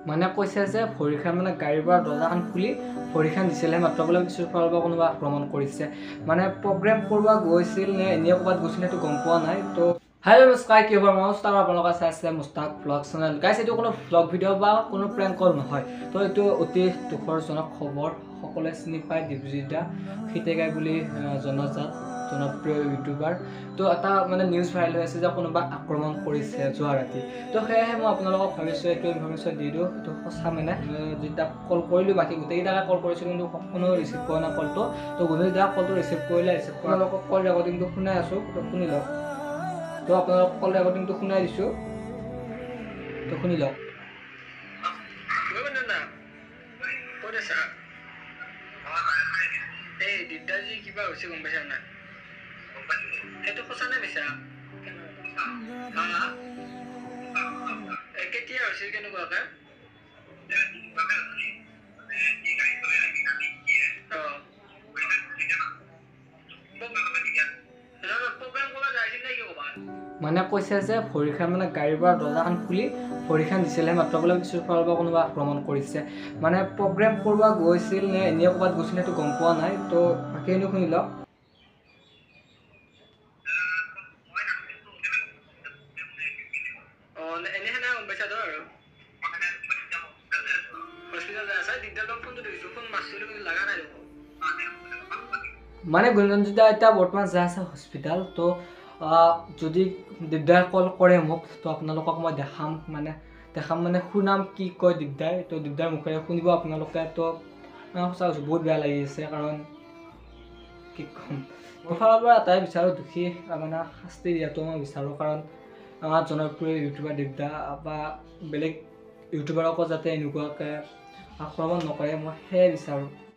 মানে কৈছে যে ভৰিখন মানে গাড়ীৰ পৰা দৰ্জাখন খুলি ভৰিখন দিছিলহে মাত্ৰ, বোলে পিছৰ ফালৰ পৰা কোনোবা আক্ৰমণ কৰিছে। মানে প্ৰগ্ৰেম কৰিব গৈছিল নে এনেই ক'ৰবাত গৈছিল সেইটো গম পোৱা নাই। তো হাই নমস্কাৰ, কি খবৰ? মই মুস্তাক, আপোনালোকে চাই আছে মুস্তাক ভ্লগ চেনেল। গাইছ, এইটো কোনো ভ্লগ ভিডিঅ' বা কোনো প্ৰেংক কল নহয়। তো এইটো অতি দুখৰজনক খবৰ। সকলোৱে চিনি পায় দীপজিৎ দা, সীতেগাই বুলি জনাজাত জনপ্ৰিয় ইউটিউবাৰ। তো এটা মানে নিউজ ভাইৰেল হৈ আছে যে কোনোবা আক্ৰমণ কৰিছে যোৱা ৰাতি। তো সেয়েহে মই আপোনালোকক ভাবিছোঁ এইটো ইনফৰমেশ্যন দি দিওঁ, এইটো সঁচা। মানে যেতিয়া কল কৰিলোঁ, বাকী গোটেইকেইটাকে কল কৰিছিলোঁ, কিন্তু কোনো ৰিচিভ কৰা নাই কলটো। তো গোটেইকেইটা কলটো ৰিচিভ কৰিলে, ৰিচিভ কৰা আপোনালোকক কল ৰেকৰ্ডিংটো শুনাই আছোঁ, তো শুনি লওক। তো আপোনালোকক কল ৰেকৰ্ডিংটো শুনাই দিছোঁ, তো শুনি লওক। এই দিগদাৰ কিবা হৈছে গম পাইছা নাই? সেইটো সঁচা নে মিছা? কেতিয়া হৈছিল, কেনেকুৱাকে? মানে কৈছে যে ভৰিখন মানে গাড়ীৰ পৰা দৰ্জাখন খুলি ভৰিখন দিছিলহে মাত্ৰ, বোলে পিছৰ ফালৰ পৰা কোনোবা আক্ৰমণ কৰিছে। মানে প্ৰগ্ৰেম কৰিব গৈছিল নে এনেই ক'ৰবাত গৈছিল সেইটো গম পোৱা নাই। তো বাকীখিনি শুনি লওক। মানে গুঞ্জনজিৎ দা এতিয়া বৰ্তমান যাই আছে হস্পিটেল। তো যদি দিগদাৰ কল কৰে মোক, তো আপোনালোকক মই দেখাম, মানে দেখাম মানে শুনাম কি কয় দিগদাৰ। তো দিগদাৰ মুখেৰে শুনিব আপোনালোকে। তো সঁচা কৈছোঁ, বহুত বেয়া লাগি আছে, কাৰণ কি ক'ম, মোৰ ফালৰ পৰা এটাই বিচাৰোঁ, দোষী মানে শাস্তি দিয়াটো মই বিচাৰোঁ। কাৰণ আমাৰ জনপ্ৰিয় ইউটিউবাৰ দিগদাৰ বা বেলেগ ইউটিউবাৰকো যাতে এনেকুৱাকৈ আক্ৰমণ নকৰে, মই সেয়াই বিচাৰোঁ।